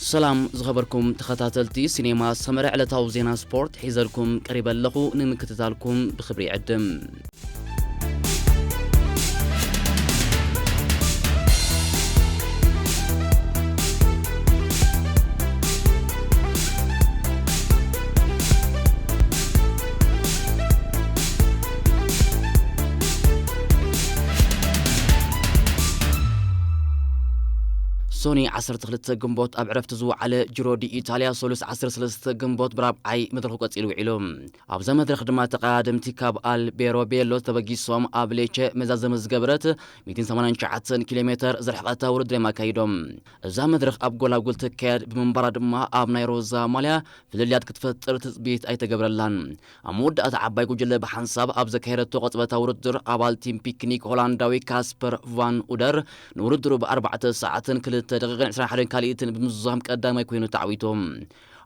ሰላም ዝኸበርኩም ተኸታተልቲ ሲኔማ ሰመረ፣ ዕለታዊ ዜና ስፖርት ሒዘልኩም ቀሪበ ኣለኹ። ንምክትታልኩም ብኽብሪ ይዕድም። ሶኒ ዓሰርተ ክልተ ግንቦት ኣብ ዕረፍቲ ዝወዓለ ጂሮ ዲ ኢታልያ፣ ሰሉስ ዓሰርተ ሰለስተ ግንቦት ብራብዓይ መድረኹ ቀጺሉ ውዒሉ። ኣብዛ መድረኽ ድማ ተቐዳደምቲ ካብ ኣልቤሮ ቤሎ ተበጊሶም ኣብ ሌቸ መዛዘሚ ዝገበረት ሚእትን ሰማንያን ትሽዓተን ኪሎ ሜተር ዝርሕቐታ ውድድር እዮም ኣካይዶም። እዛ መድረኽ ኣብ ጎላጉል ትካየድ ብምንባራ ድማ ኣብ ናይ ሮዛ ማልያ ፍልልያት ክትፈጥር ትጽቢት ኣይተገብረላን። ኣብ መወዳእታ ዓባይ ጉጅለ ብሓንሳብ ኣብ ዘካየደቶ ቅጽበታዊ ውድድር ኣባል ቲም ፒክኒክ ሆላንዳዊ ካስፐር ቫን ኡደር ንውድድሩ ብኣርባዕተ ሰዓትን ክልተ ደቂቕን ዕስራን ሓደን ካልኢትን ብምዝዛም ቀዳማይ ኮይኑ ተዓዊቱ።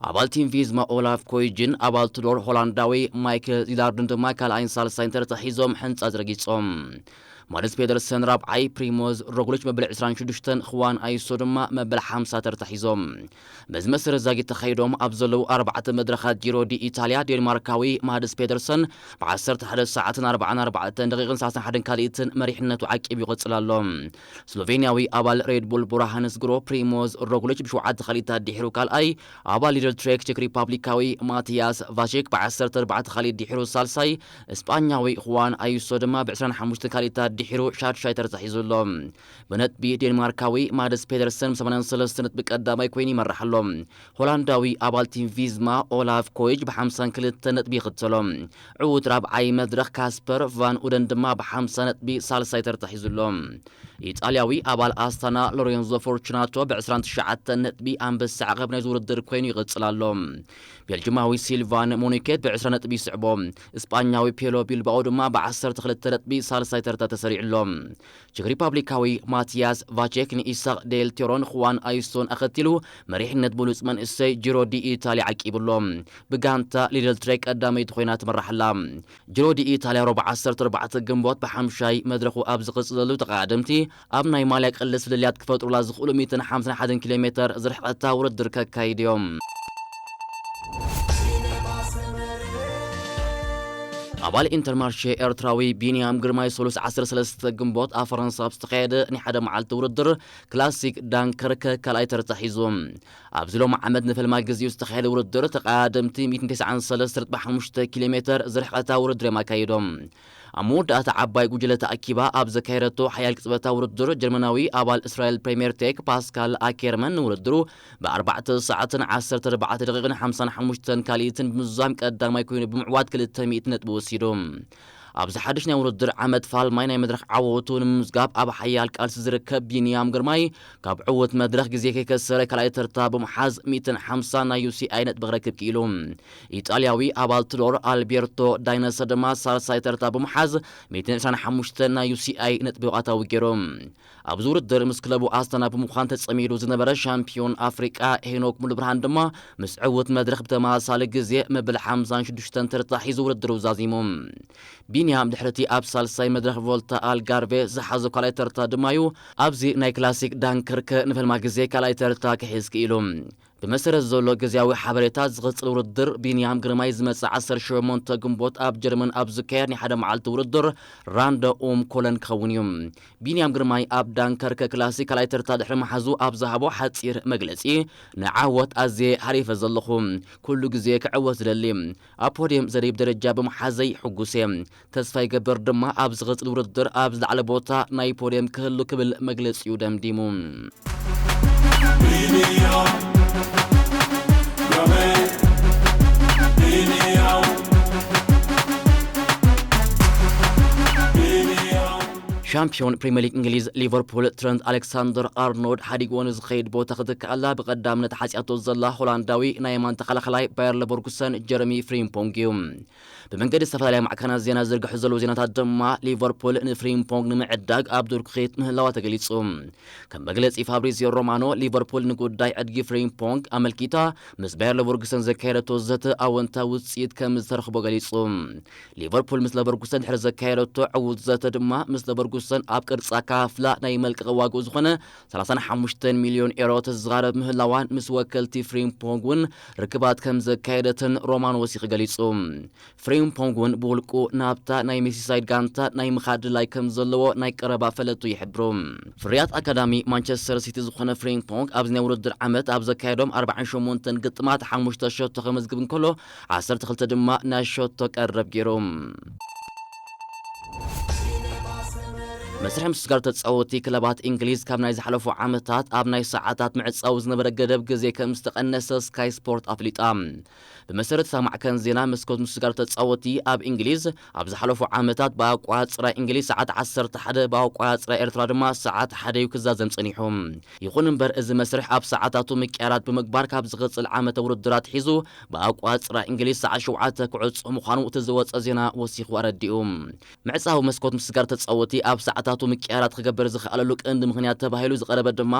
ኣባል ቲም ቪዝማ ኦላፍ ኮይጅን ኣባል ቱዶር ሆላንዳዊ ማይክል ዚላርድን ድማ ካልኣይን ሳልሳይን ተርታ ሒዞም ሕንጻጽ ረጊጾም። ማድስ ፔደርሰን ራብዓይ፣ ፕሪሞዝ ሮግሊች መበል ዕስራን ሽዱሽተን፣ ኽዋን ኣይሶ ድማ መበል ሓምሳ ተርታ ሒዞም። በዚ መሰረት ዛጊት ተኻይዶም ኣብ ዘለዉ ኣርባዕተ መድረኻት ጂሮ ዲ ኢታልያ፣ ዴንማርካዊ ማድስ ፔደርሰን ብዓሰርተ ሓደ ሰዓትን ኣርባዓን ኣርባዕተን ደቂቕን ሰላሳን ሓደን ካልኢትን መሪሕነቱ ዓቂቡ ይቕጽል ኣሎ። ስሎቬንያዊ ኣባል ሬድ ቡል ቦራ ሃንስ ግሮ ፕሪሞዝ ሮግሊች ብሸውዓተ ካልኢታት ድሒሩ ካልኣይ፣ ኣባል ሊደል ትሬክ ቼክ ሪፓብሊካዊ ማቲያስ ቫቼክ ብዓሰርተ ኣርባዕተ ካልኢት ድሒሩ ሳልሳይ፣ እስጳኛዊ ኹዋን ኣዩሶ ድማ ብዕስራን ሓሙሽተን ካልኢታት ድሒሩ ሻድሻይ ተርታ ሒዙ ኣሎ። ብነጥቢ ዴንማርካዊ ማድስ ፔደርሰን ብሰማንያን ሰለስተ ነጥቢ ቀዳማይ ኮይኑ ይመርሕ ኣሎ። ሆላንዳዊ ኣባል ቲም ቪዝማ ኦላፍ ኮይጅ ብሓምሳን ክልተ ነጥቢ ይኽተሎ። ዕዉት ራብዓይ መድረኽ ካስፐር ቫን ኡደን ድማ ብሓምሳ ነጥቢ ሳልሳይ ተርታ ሒዙ ኣሎ። ኢጣልያዊ ኣባል ኣስታና ሎሬንዞ ፎርቹናቶ ብዕስራን ትሽዓተን ነጥቢ ኣንበሳ ዓቐብ ናይዚ ውድድር ኮይኑ ይቕጽል ኣሎ። ቤልጅማዊ ሲልቫን ሞኒኬት ብዕስራ ነጥቢ ይስዕቦ። እስጳኛዊ ፔሎ ቢልባኦ ድማ ብዓሰርተ ክልተ ነጥቢ ሳልሳይ ተርታ ተሰሪዑ ኣሎ። ቼክ ሪፓብሊካዊ ማቲያስ ቫቼክ ንኢሳቕ ዴል ቴሮን ኹዋን ኣዩሶን ኣኸቲሉ መሪሕነት ብሉጽ መንእሰይ ጂሮ ዲ ኢታልያ ዓቂቡ ኣሎ። ብጋንታ ሊደል ትሬክ ቀዳመይቲ ኮይና ትመርሕ ኣላ። ጅሮ ዲ ኢታልያ ሮባ ዓሰርተ ኣርባዕተ ግንቦት ብሓምሻይ መድረኹ ኣብ ዝቕጽለሉ ተቐዳደምቲ ኣብ ናይ ማልያ ቅልስ ፍልልያት ክፈጥሩላ ዝኽእሉ ሚእትን ሓምሳን ሓደን ኪሎ ሜተር ዝርሕቐታ ውድድር ከካይዱ እዮም። ኣባል ኢንተርማርሼ ኤርትራዊ ቢንያም ግርማይ ሰሉስ ዓሰርተ ሰለስተ ግንቦት ኣብ ፈረንሳ ኣብ ዝተኻየደ ናይ ሓደ መዓልቲ ውድድር ክላሲክ ዳንከርከ ካልኣይ ተርታ ሒዙ። ኣብዚ ሎሚ ዓመት ንፈልማ ግዜኡ ዝተኻየደ ውድድር ተቐዳደምቲ ሚእትን ተስዓን ሰለስተ ነጥቢ ሓሙሽተ ኪሎ ሜተር ዝርሕቐታ ውድድር እዮም ኣካይዶም። ኣብ መወዳእታ ዓባይ ጉጅለ ተኣኪባ ኣብ ዘካየደቶ ሓያል ቅጽበታ ውድድር ጀርመናዊ ኣባል እስራኤል ፕሪምየር ቴክ ፓስካል ኣኬርመን ንውድድሩ ብኣርባዕተ ሰዓትን ዓሰርተ ኣርባዕተ ደቂቕን ሓምሳን ሓሙሽተን ካልኢትን ብምዝዛም ቀዳማይ ኮይኑ ብምዕዋት ክልተ ሚእቲ ነጥቢ ወሲዱ። ኣብዚ ሓድሽ ናይ ውድድር ዓመት ፋልማይ ናይ መድረኽ ዓወቱ ንምምዝጋብ ኣብ ሓያል ቃልሲ ዝርከብ ቢንያም ግርማይ ካብ ዕዉት መድረኽ ግዜ ከይከሰረ ካልኣይ ተርታ ብምሓዝ ሚእትን ሓምሳ ናይ ዩ ሲ ኣይ ነጥቢ ክረክብ ክኢሉ። ኢጣልያዊ ኣባል ትዶር ኣልቤርቶ ዳይነሰ ድማ ሳልሳይ ተርታ ብምሓዝ ሚእትን ዕስራን ሓሙሽተ ናይ ዩ ሲ ኣይ ነጥቢ ኣታዊ ገይሩ። ኣብዚ ውድድር ምስ ክለቡ ኣስታና ብምዃን ተጸሚዱ ዝነበረ ሻምፒዮን ኣፍሪቃ ሄኖክ ሙሉብርሃን ድማ ምስ ዕዉት መድረኽ ብተመሳሳሊ ግዜ መበል ሓምሳን ሽዱሽተን ተርታ ሒዙ ውድድሩ ዛዚሙ። ቢንያም ድሕሪ እቲ ኣብ ሳልሳይ መድረኽ ቮልታ ኣልጋርቬ ዝሓዞ ካልኣይ ተርታ ድማ እዩ ኣብዚ ናይ ክላሲክ ዳንከርከ ንፈልማ ግዜ ካልኣይ ተርታ ክሕዝ ክኢሉ። ብመሰረት ዘሎ ግዜያዊ ሓበሬታ ዝቕጽል ውድድር ቢንያም ግርማይ ዝመጽእ ዓሰርተ ሸሞንተ ግንቦት ኣብ ጀርመን ኣብ ዝካየድ ናይ ሓደ መዓልቲ ውድድር ራንደ ኡም ኮለን ክኸውን እዩ። ቢንያም ግርማይ ኣብ ዳንከርከ ክላሲክ ካልኣይ ተርታ ድሕሪ ምሓዙ ኣብ ዝሃቦ ሓጺር መግለጺ ንዓወት ኣዝየ ሃሪፈ ዘለኹ። ኩሉ ግዜ ክዕወት ዝደሊ። ኣብ ፖድየም ዘደይብ ደረጃ ብምሓዘይ ሕጉስ እየ። ተስፋ ይገብር ድማ ኣብ ዝቕጽል ውድድር ኣብ ዝለዓለ ቦታ ናይ ፖድየም ክህሉ ክብል መግለጺኡ ደምዲሙ። ሻምፒዮን ፕሪምየር ሊግ እንግሊዝ ሊቨርፑል ትረንት ኣሌክሳንደር ኣርኖልድ ሓዲግዎ ንዝኸይድ ቦታ ክትክኣላ ብቐዳምነት ሓጺኣቶ ዘላ ሆላንዳዊ ናይ የማን ተኸላኸላይ ባየር ለቨርኩሰን ጀረሚ ፍሪምፖንግ እዩ። ብመንገዲ ዝተፈላለያ ማዕከናት ዜና ዝዝርግሑ ዘለዉ ዜናታት ድማ ሊቨርፑል ንፍሪምፖንግ ንምዕዳግ ኣብ ዱር ክኸይድ ምህላዋ ተገሊጹ። ከም መግለጺ ፋብሪዚዮ ሮማኖ፣ ሊቨርፑል ንጉዳይ ዕድጊ ፍሪምፖንግ ኣመልኪታ ምስ ባየር ለቨርኩሰን ዘካየደቶ ዘተ ኣወንታዊ ውጽኢት ከም ዝተረኽቦ ገሊጹ። ሊቨርፑል ምስ ለቨርኩሰን ድሕሪ ዘካየደቶ ዕዉት ዘተ ድማ ምስ ለቨርኩሰን ሶን ኣብ ቅርጻ ካፍላ ናይ መልቀቂ ዋግኡ ዝኾነ ሰላሳን ሓሙሽተን ሚልዮን ኤሮ ተዝዛረብ ምህላዋን ምስ ወከልቲ ፍሪምፖንግ እውን ርክባት ከም ዘካየደትን ሮማን ወሲኹ ገሊጹ። ፍሪምፖንግ እውን ብውልቁ ናብታ ናይ ሜሲሳይድ ጋንታ ናይ ምኻድ ድላይ ከም ዘለዎ ናይ ቀረባ ፈለጡ ይሕብሩ። ፍርያት ኣካዳሚ ማንቸስተር ሲቲ ዝኾነ ፍሪምፖንግ ኣብዚ ናይ ውድድር ዓመት ኣብ ዘካየዶም ኣርባዓን ሸሞንተን ግጥማት ሓሙሽተ ሸቶ ከመዝግብ እንከሎ ዓሰርተ ክልተ ድማ ናይ ሸቶ ቀረብ ገይሩ። መስርሕ ምስጋር ተጻወቲ ክለባት እንግሊዝ ካብ ናይ ዝሓለፉ ዓመታት ኣብ ናይ ሰዓታት ምዕጻው ዝነበረ ገደብ ግዜ ከም ዝተቐነሰ ስካይ ስፖርት ኣፍሊጣ። ብመሰረት እታ ማዕከን ዜና መስኮት ምስጋር ተጻወቲ ኣብ እንግሊዝ ኣብ ዝሓለፉ ዓመታት ብኣቋጽራ እንግሊዝ ሰዓት ዓሰርተ ሓደ ብኣቋጽራ ኤርትራ ድማ ሰዓት ሓደ እዩ ክዛዘም ጸኒሑ። ይኹን እምበር እዚ መስርሕ ኣብ ሰዓታቱ ምቅያራት ብምግባር ካብ ዝቕጽል ዓመተ ውድድራት ሒዙ ብኣቋጽራ እንግሊዝ ሰዓት ሸውዓተ ክዕጾ ምዃኑ እቲ ዝወጸ ዜና ወሲኹ ኣረዲኡ። ምዕጻው መስኮት ምስጋር ተጻወቲ ኣብ ሰዓታቱ ምቅያራት ክገብር ዝኸኣለሉ ቀንዲ ምኽንያት ተባሂሉ ዝቐረበ ድማ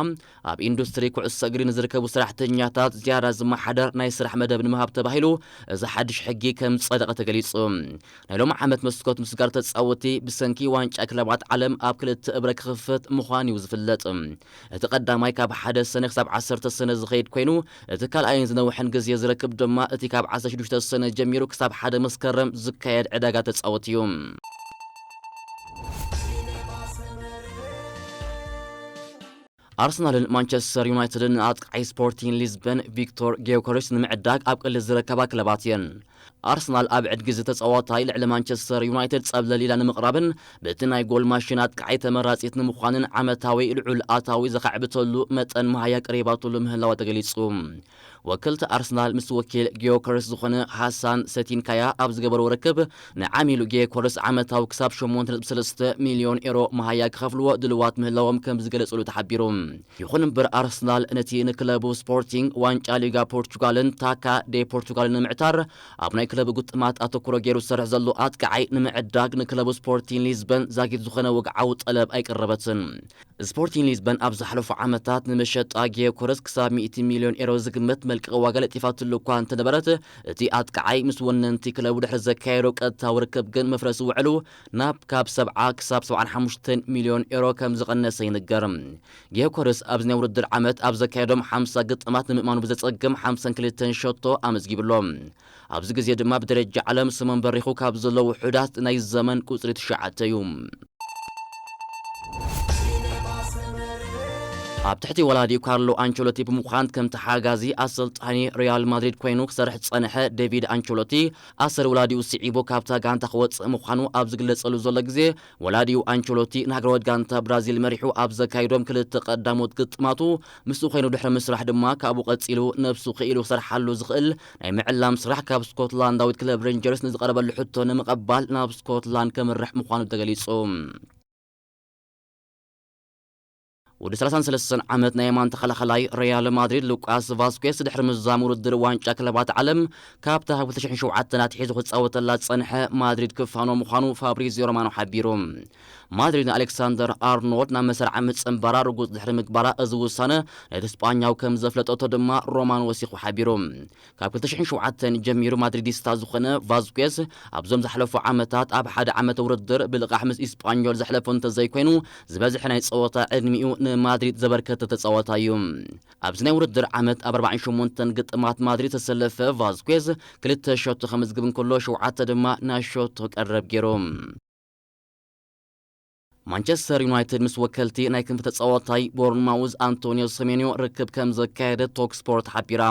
ኣብ ኢንዱስትሪ ኩዕሶ እግሪ ንዝርከቡ ሰራሕተኛታት ዝያዳ ዝመሓደር ናይ ስራሕ መደብ ንምሃብ ተባሂሉ እዚ ሓድሽ ሕጊ ከም ዝጸደቐ ተገሊጹ። ናይ ሎሚ ዓመት መስኮት ምስጋር ተጻወቲ ብሰንኪ ዋንጫ ክለባት ዓለም ኣብ ክልተ እብረ ክኽፈት ምዃኑ እዩ ዝፍለጥ። እቲ ቀዳማይ ካብ ሓደ ሰነ ክሳብ ዓሰርተ ሰነ ዝኸይድ ኮይኑ፣ እቲ ካልኣይን ዝነውሐን ግዜ ዝረክብ ድማ እቲ ካብ ዓሰርተ ሽዱሽተ ሰነ ጀሚሩ ክሳብ ሓደ መስከረም ዝካየድ ዕዳጋ ተጻወቲ እዩ። ኣርሰናልን ማንቸስተር ዩናይትድን ንኣጥቃዓይ ስፖርቲን ሊዝበን ቪክቶር ጊዮከሪስ ንምዕዳግ ኣብ ቅድሊ ዝረከባ ክለባት እየን። ኣርሰናል ኣብ ዕድጊ ዝተጻዋታይ ልዕሊ ማንቸስተር ዩናይትድ ጸብለል ኢላ ንምቕራብን በቲ ናይ ጎል ማሽን ኣጥቃዓይ ተመራጺት ንምዃንን ዓመታዊ ልዑል ኣታዊ ዘኻዕብተሉ መጠን መሃያ ቀሪባትሉ ምህላዋ ተገሊጹ። ወከልቲ ኣርሰናል ምስ ወኪል ጊዮከርስ ዝኾነ ሃሳን ሰቲንካያ ኣብ ዝገበርዎ ርክብ ንዓሚሉ ጊዮከርስ ዓመታዊ ክሳብ ሸሞንተ ነጥቢ ሰለስተ ሚልዮን ኤሮ መሃያ ክኸፍልዎ ድልዋት ምህላዎም ከም ዝገለጽሉ ተሓቢሩ። ይኹን እምበር ኣርሰናል ነቲ ንክለቡ ስፖርቲንግ ዋንጫ ሊጋ ፖርቹጋልን ታካ ዴ ፖርቹጋልን ንምዕታር ኣብ ናይ ክለቡ ግጥማት ኣተኩሮ ገይሩ ዝሰርሕ ዘሎ ኣጥቃዓይ ንምዕዳግ ንክለቡ ስፖርቲንግ ሊዝበን ዛጊድ ዝኾነ ወግዓዊ ጠለብ ኣይቀረበትን። ስፖርቲንግ ሊዝበን ኣብ ዝሓለፉ ዓመታት ንመሸጣ ጊዮኮረስ ክሳብ ሚእቲ ሚልዮን ኤሮ ዝግመት መልቀቂ ዋጋ ለጢፋትሉ እኳ እንተነበረት፣ እቲ ኣጥቃዓይ ምስ ወነንቲ ክለቡ ድሕሪ ዘካየዶ ቀጥታዊ ርክብ ግን መፍረሲ ውዕሉ ናብ ካብ ሰብዓ ክሳብ ሰብዓን ሓሙሽተን ሚልዮን ኤሮ ከም ዝቐነሰ ይንገር። ጊዮኮረስ ኣብዚ ናይ ውድድር ዓመት ኣብ ዘካየዶም ሓምሳ ግጥማት ንምእማኑ ብዘጸግም ሓምሳን ክልተን ሸቶ ኣመዝጊብሎ። ኣብዚ ግዜ ድማ ብደረጃ ዓለም ስሞም በሪኹ ካብ ዘለዉ ውሑዳት ናይ ዘመን ቁጽሪ ትሽዓተ እዩ። ኣብ ትሕቲ ወላዲኡ ካርሎ ኣንቸሎቲ ብምዃን ከም ተሓጋዚ ኣሰልጣኒ ሪያል ማድሪድ ኮይኑ ክሰርሕ ዝጸንሐ ዴቪድ ኣንቸሎቲ ኣሰር ወላዲኡ ስዒቡ ካብታ ጋንታ ክወጽእ ምዃኑ ኣብ ዝግለጸሉ ዘሎ ግዜ፣ ወላዲኡ ኣንቸሎቲ ንሃገራዊት ጋንታ ብራዚል መሪሑ ኣብ ዘካይዶም ክልተ ቀዳሞት ግጥማቱ ምስኡ ኮይኑ ድሕሪ ምስራሕ ድማ ካብኡ ቀጺሉ ነብሱ ክኢሉ ክሰርሓሉ ዝኽእል ናይ ምዕላም ስራሕ ካብ ስኮትላንዳዊት ክለብ ሬንጀርስ ንዝቐረበሉ ሕቶ ንምቕባል ናብ ስኮትላንድ ከምርሕ ምዃኑ ተገሊጹ። ወዲ ሰላሳን ሰለስተን ዓመት ናይ የማን ተኸላኸላይ ሪያል ማድሪድ ሉቃስ ቫስኩዌስ ድሕሪ ምዛም ውድድር ዋንጫ ክለባት ዓለም ካብታ ካብ ክልተ ሽሕን ሸውዓተን ኣትሒዙ ክጻወተላ ዝጸንሐ ማድሪድ ክፋኖ ምዃኑ ፋብሪዚዮ ሮማኖ ሓቢሩ። ማድሪድ ንኣሌክሳንደር ኣርኖልድ ናብ መሰርዓ ምጽንባራ ርጉጽ ድሕሪ ምግባራ እዚ ውሳነ ናይቲ ስጳኛዊ ከም ዘፍለጠቶ ድማ ሮማኖ ወሲኹ ሓቢሩ። ካብ ክልተ ሽሕን ሸውዓተን ጀሚሩ ማድሪዲስታ ዝኾነ ቫዝኩዌዝ ኣብዞም ዝሓለፉ ዓመታት ኣብ ሓደ ዓመተ ውድድር ብልቓሕ ምስ ኢስጳኞል ዘሕለፎ እንተዘይኮይኑ ዝበዝሐ ናይ ጸወታ ዕድሚኡ ንማድሪድ ዘበርከተ ተጻዋታይ እዩ። ኣብዚ ናይ ውድድር ዓመት ኣብ ኣርባዓን ሸሞንተን ግጥማት ማድሪድ ዝተሰለፈ ቫዝኩዌዝ ክልተ ሸቶ ከምዝግብ እንከሎ ሸውዓተ ድማ ናይ ሸቶ ቀረብ ገይሩ። ማንቸስተር ዩናይትድ ምስ ወከልቲ ናይ ክንፊ ተጻዋታይ ቦርንማውዝ ኣንቶኒዮ ሰሜንዮ ርክብ ከም ዘካየደ ቶክ ስፖርት ሓቢራ።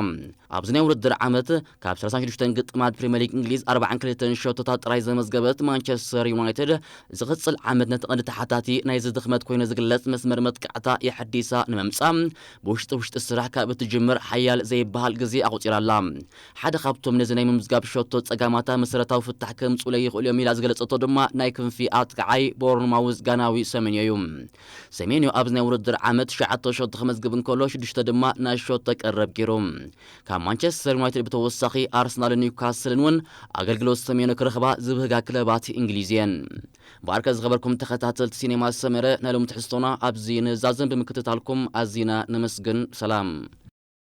ኣብዚ ናይ ውድድር ዓመት ካብ ሰላሳን ሽዱሽተን ግጥማት ፕሪምየር ሊግ እንግሊዝ ኣርባዓን ክልተን ሸቶታት ጥራይ ዘመዝገበት ማንቸስተር ዩናይትድ ዝቕጽል ዓመት ነቲ ቀንዲ ተሓታቲ ናይዚ ድኽመት ኮይኑ ዝግለጽ መስመር መጥቃዕታ የሐዲሳ ንምምጻእ ብውሽጢ ውሽጢ ስራሕ ካብ እትጅምር ሓያል ዘይበሃል ግዜ ኣቑጺራ ኣላ። ሓደ ካብቶም ነዚ ናይ ምምዝጋብ ሸቶ ጸጋማታ መሰረታዊ ፍታሕ ከምጽኡለይ ይኽእሉ እዮም ኢላ ዝገለጸቶ ድማ ናይ ክንፊ ኣጥቃዓይ ቦርንማውዝ ጋናዊ ሰሜንዮ እዩ። ሰሜንዮ ኣብዚ ናይ ውድድር ዓመት ትሽዓተ ሸቶ ከመዝግብ እንከሎ ሽዱሽተ ድማ ናይ ሸቶ ቀረብ ገይሩ። ካብ ማንቸስተር ዩናይትድ ብተወሳኺ ኣርሰናልን ኒውካስልን እውን ኣገልግሎት ሰሜንዮ ክረኽባ ዝብህጋ ክለባት እንግሊዝ እየን። ብኣርከ ዝኸበርኩም ተኸታተልቲ ሲኔማ ሰመረ ናይ ሎሚ ትሕዝቶና ኣብዚ ንዛዘም ብምክትታልኩም ኣዚና ነመስግን። ሰላም።